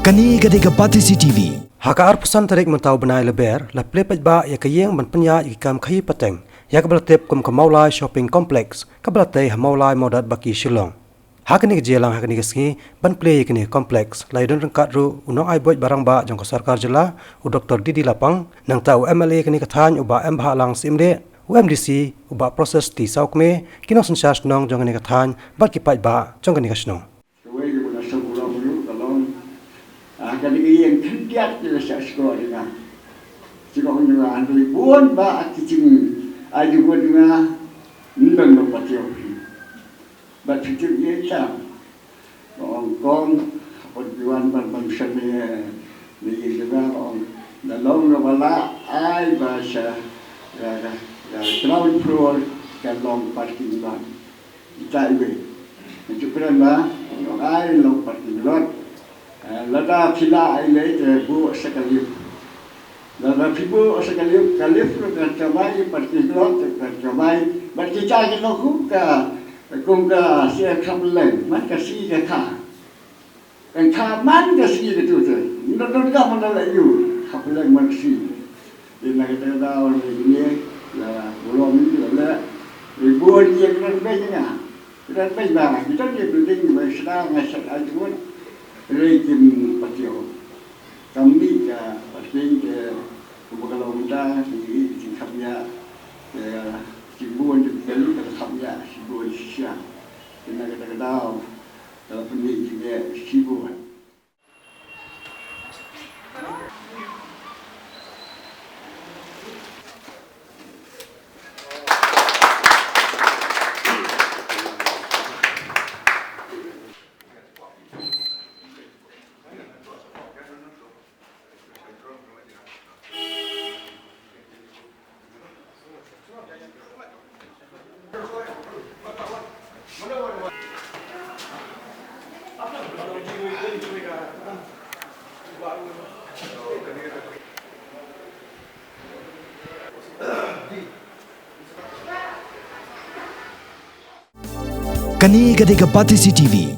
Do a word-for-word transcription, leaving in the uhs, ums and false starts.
Kane ka dei ka Batesi T V. Ha ka arphew san tarik mynta u bnai Lber, la plie paidbah ïa ka ïing ban pynïaid ïa ki kam khaïi pateng, ïa kaba la tip kum ka Mawlai Shopping Complex, kaba la tei ha Mawlai Mawdatbaki Shillong. Ha kane ka jingïalang ha kane ka sngi ban plie ïa kane ka complex, la ïadon ryngkat ruh u nongai buit ba rangbah jong ka sorkar jylla, u Doktor D D Lapang, nangta u M L A kane ka thaiñ u Bah M Bhalang Syiemlieh, u M D C u Bah Proses T Sawkmie, ki nongsynshar shnong jong kane ka thaiñ bad ki paidbah jong kane ka shnong. Kawei ka muna sawburom ruh ka long, ah, kane ka ïing khyndiat ki la shah shkor ïa nga. Ki ong ïa nga, hynrei bun ba ki jing ai jingmut ïa nga, ym don ba patiaw phi. Bad phi tip ïa ita. Ba ong kong, hapdeng ki wan ban ban sha ne, ne ïing jong nga, ba ong, nga long nga ba la ai ba sha, ïa, ïa, ïa ground floor ka long parking lot. Ita iwei. Ngi ju kren ba, long ai long parking lot. Eh, lada phi lah ai lei te buh sa ka lift. Lada phi buh sa ka lift, ka lift ruh kan kamai, parking lot ruh kan kamai. Bad kita ki long kum ka, kum ka shi khableng, man ka shi ka kha. Kan kha man ka sngi katu te. Nda don ka man la ïu. Khableng man sngi. Ïa na kata ka daw ne ne la burom ni la la. Ri bun ïa kren beiñ nga. Kren beiñ ba. Kita ni building ba sdang nga sat ai jingmut. Ri kim patio. Kam ni ka parking te kumba ka long mynta, ki jingkhapïa. Te ki bun te ka khapïa, ki bun shisha. Ïa na kata ka daw. Ka la pynmih jingeh shibun. Kane ka dei ka Batesi T V.